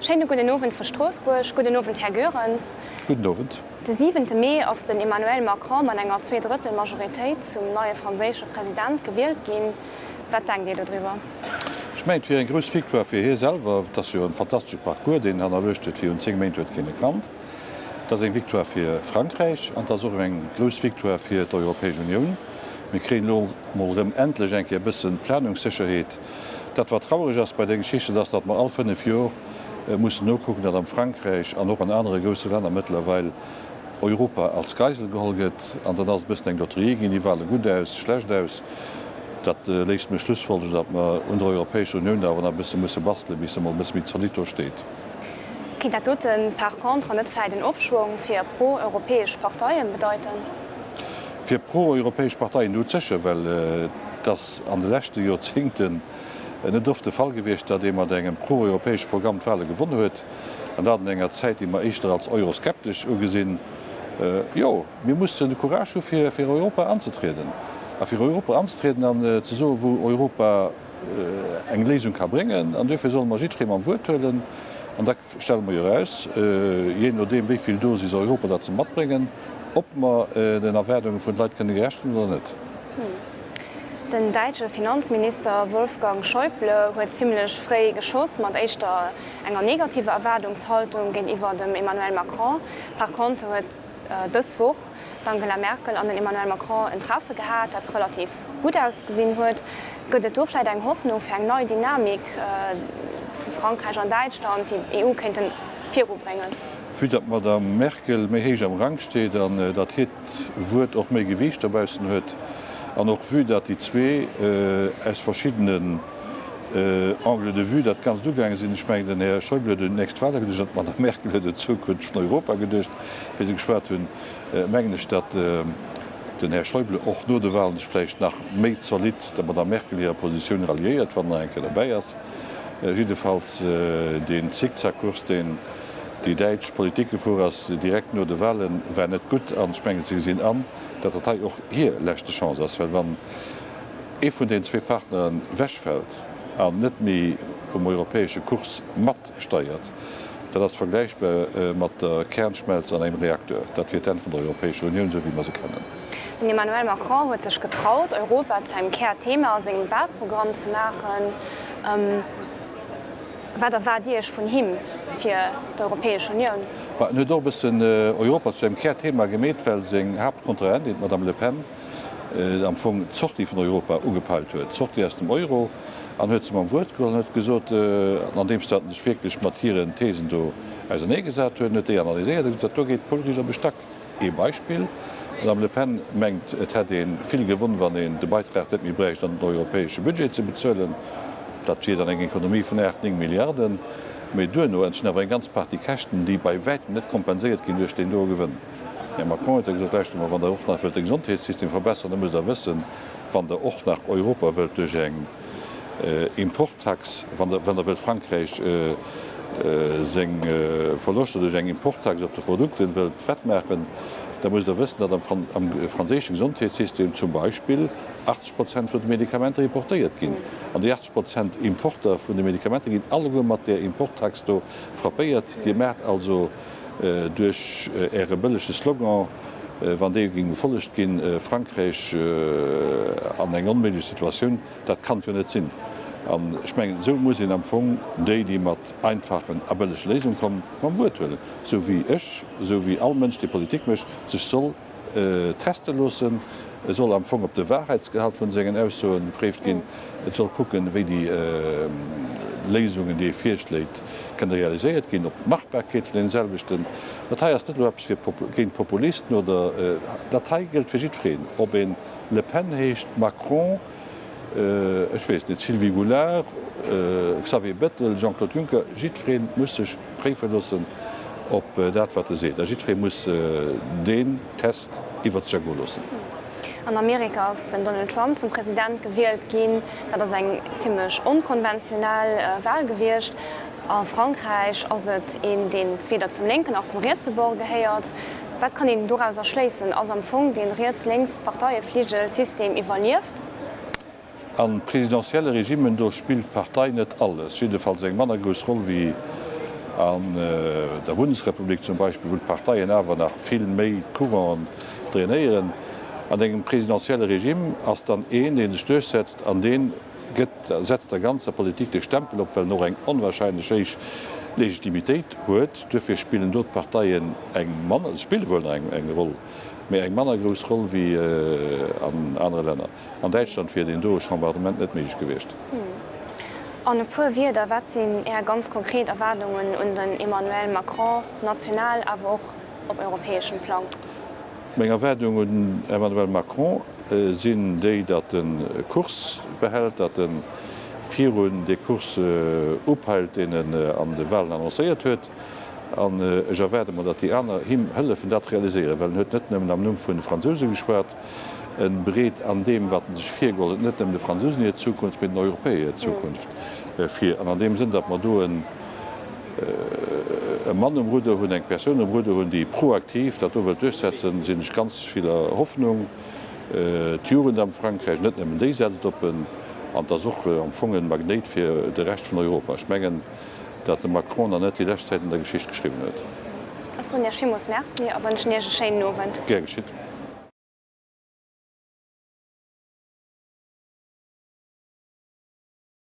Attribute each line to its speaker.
Speaker 1: Schéine gudden Owend vu Stroossbuerg. Gudden Owend, Här Goerens.
Speaker 2: Gudden Owend.
Speaker 1: De siwente Mee ass den Emmanuel Macron mat enger Zweedrëttel-Majoritéit zum neie franséische President gewielt ginn. Wat denkt Dir dodriwwer?
Speaker 2: Ech mengen, et wier eng grouss Victoire fir hie selwer. Et ass jo e fantastesche Parcours, deen en hannerluecht huet. Virun 10 Méint huet keen e kannt. Et ass eng Victoire fir Frankräich an et ass och eng grouss Victoire fir d'Europäesch Unioun. Mir kréien elo mol erëm endlech eng Kéier e bëssen Planungssécherheet. Dat wat traureg ass bei där Geschicht, dat ass, datt mer all 5 Jor mussen nokucken, datt am Frankräich an och an anere grousse Länner mëttlerweil Europa als Geisel geholl gëtt. An dann ass et e bëssen eng Lotterie ginn, déi Wale gutt aus, schlecht aus. Dat léisst mech schlussfolgeren, datt mer un der Europäescher Unioun awer nach e bësse musse bastelen, bis se emol e bësse méi zolidd do steet.
Speaker 1: Kéint dat doten par contre net vläit en Opschwong fir pro-europäesch Parteien bedeiten?
Speaker 2: Fir pro-europäesch Parteien dout sécher, well et ass an de leschte Joerzéngten net oft de Fall gewiescht, datt ee mat engem pro-europäesche Programm d'Wale gewonn huet, an dat an enger Zäit, déi mer éischter als euroskeptesch ugesinn. Jo, mir mussen de Courage hu fir fir Europa anzetrieden a fir Europa anzetrieden an ze soen, wou Europa eng Léisung ka bréngen. An duerfir solle mer jiddweree mam Wuert huelen an da stelle mer jo eraus, jee nodeem wéi vill Dosis Europa datt se matbréngen, ob mer den Erwaardunge vun de Leit kënne gerecht ginn oder net.
Speaker 1: Den däitsche Finanzminister Wolfgang Schäuble huet zimmlech fréi geschoss mat éischter enger negativer Erwaardungshaltung géintiwwer dem Emmanuel Macron. Par contre huet dës Woch d'Angela Merkel an den Emmanuel Macron en Treffe gehat, dat relativ gutt ausgesinn huet. Gëtt et do vläit eng Hoffnung fir eng nei Dynamik vu Frankräich an Däitschland, déi d'EU kéinten virubréngen?
Speaker 2: Vue datt d'Madame Merkel méi héich am Rang steet an datt hiert Wuert och méi Gewiicht dobaussen huet, an och vue datt déi zwee aus verschiddenen Angles de vue dat Ganzt ugaange sinn, ech mengen den Här Schäuble huet un d'nächst Wale geduecht an d'Madame Merkel huet un d'Zukunft vun Europa geduecht, wéi se geschwat hunn, mengen ech, datt den Här Schäuble och no de Wahlen sech vläicht nach méi zolidd der Madame Merkel hirer Positioun ralliéiert, wann en nach eng Kéier derbäi ass. Jiddefalls deen Zickzackkurs, deen déi däitsch Politik gefuer ass direkt no de Wahlen, war net gutt. An ech mengen, se gesinn an, datt dat hei och hir leschte Chance ass, well wann ee vun den zwee Partneren wechfält an net méi um europäesche Kurs matsteiert, dat ass vergläichbar mat der Kernschmelz an engem Reakteur. Dat wier d'Enn vun der Europäescher Unioun, esou wéi mer se kennen.
Speaker 1: Den Emmanuel Macron huet sech getraut, Europa zu engem Kärthema a sengem Wahlprogramm ze maachen. Wat erwaart Dir Iech vun him fir d'Europäesch Unioun?
Speaker 2: En huet och e bëssen Europa zu engem Kärthema gemeet, well seng Haaptkontrahentin, d'Madame Le Pen, am Fong d'Sortie vun Europa ugepeilt huet, d'Sortie aus dem Euro, an huet se mam Wuert geholl an huet gesot, andeems datt en sech wierklech mat hiren Thesen do auserneegesat huet, en huet déi analyséiert a gesot, dat do geet d'Poulriicht op e Stack. Ee Beispill, D'Madame Le Pen mengt, et hätt ee vill gewonn, wann een de Beitrag net méi bräicht an den europäesche Budget ze bezuelen. Dat wier dann eng Ekonomie vun 8, 9 Milliarden. Mee duerno entstinn awer eng ganz Partie Käschten, déi bei wäitem net kompenséiert ginn duerch deen doe Gewënn. Här Macron huet da gesot, Lauschtert mol, wann Der och nach wëllt de Gesondheetssystem verbessern, da musst Der wëssen, wann Der och nach Europa wëllt duerch eng Importtax, wann Der, wann Der wëllt Frankräich seng Verloschter duerch eng Importtax op de Produkten wëllt wettmaachen, da musst Der wëssen, datt am, am franséische Gesondheetssystem zum Beispill 80 Prozent vun de Medikamenter importéiert ginn. An déi 80 Prozent Importer vun de Medikamenter ginn alleguer mat där Importtax do frappéiert. Dir maacht also Duerch Äre bëllege Slogan, wann dee géing befollegt ginn, Frankräich an eng onméiglech Situatioun, dat kann et jo net sinn. An ech mengen, esou muss een am Fong déi, déi mat einfachen a bëllege Léisungen kommen, mam Wuert huelen, esou wéi ech, esou wéi all Mënsch, dee Politik mécht, sech soll Teste loossen. E soll am Fong op de Wahrheitsgehalt vun sengen Aussoen gepréift ginn. Et soll kucken, wéi déi Léisungen, déi e virschléit, kënne realiséiert ginn, op d'Machbarkeet vun deene selwechten. Dat hei ass net elo eppes fir géint Populisten oder, dat hei gëllt fir jiddwereen, ob een Le Pen heescht, Macron, ech weess net, Sylvie Goulard, Xavier Bettel, Jean-Claude Juncker, jiddweree muss sech préife loossen op dat wat e seet a jiddweree muss deen Test iwwert sech ergoe loossen.
Speaker 1: An Amerika ass den Donald Trump zum President gewielt ginn. Dat ass eng zimmlech onkonventionell Wal gewiescht. A Frankräich ass et een, deen weder zum lénken nach zum rietse Bord gehéiert. Wat kann een dorauser schléissen? Ass am Fong dee riets-lénks-Parteiefligel-System iwwerlieft?
Speaker 2: A presidentielle Regimmen, do spillt d'Partei net alles, jiddefalls eng manner grouss Roll wéi. An der Bundesrepublik zum Beispill, wou d'Parteien awer nach vill méi d'Couranten drainéieren. An engem presidentielle Regime ass dann een, dee sech duerchsetzt an dee gëtt, setzt der ganzer Politik de Stempel op, well en och eng onwahrscheinlech héich Legitimitéit huet. Duerfir spillen do d'Parteien eng manner, se spille wuel nach eng Roll, mä eng manner grouss Roll wéi an anere Länner. An Däitschland wier deen doe Chambardement net méiglech gewiescht.
Speaker 1: An e puer Wierder, wat sinn Är ganz konkret Erwaardungen un den Emmanuel Macron, national awer och op europäeschem Plang?
Speaker 2: Meng Erwaardungen un den Emmanuel Macron sinn déi, datt e Kurs behält, datt e virun dee Kurs upeilt, deen en an de Wahlen annoncéiert huet. An ech erwaarde mer, datt déi aner him hëllefen, dat realiséieren, well en huet net nëmmen am Numm vun de Fransouse geschwat, e bereet an deem, wat en sech virgeholl huet, net nëmmen de Fransousen hir Zukunft, mee den Europäer hir Zukunft vir. An an deem Sënn, datt mer do e Mann um Rudder hunn, eng Persoun um Rudder hunn, déi proaktiv dat do wëllt duerchsetzen, sinn ech ganz viller Hoffnung. D'Jugend am Frankräich, net nëmmen déi setzt op en, an et ass och am Fong e Magnéit fir de Rescht vun Europa. Ech mengen, datt de Macron nach net déi lescht Zäit an der Geschicht geschriwwen huet.
Speaker 1: Ech soen Iech villmools Merci a wënschen Iech e schéinen Owend.
Speaker 2: Gär geschitt.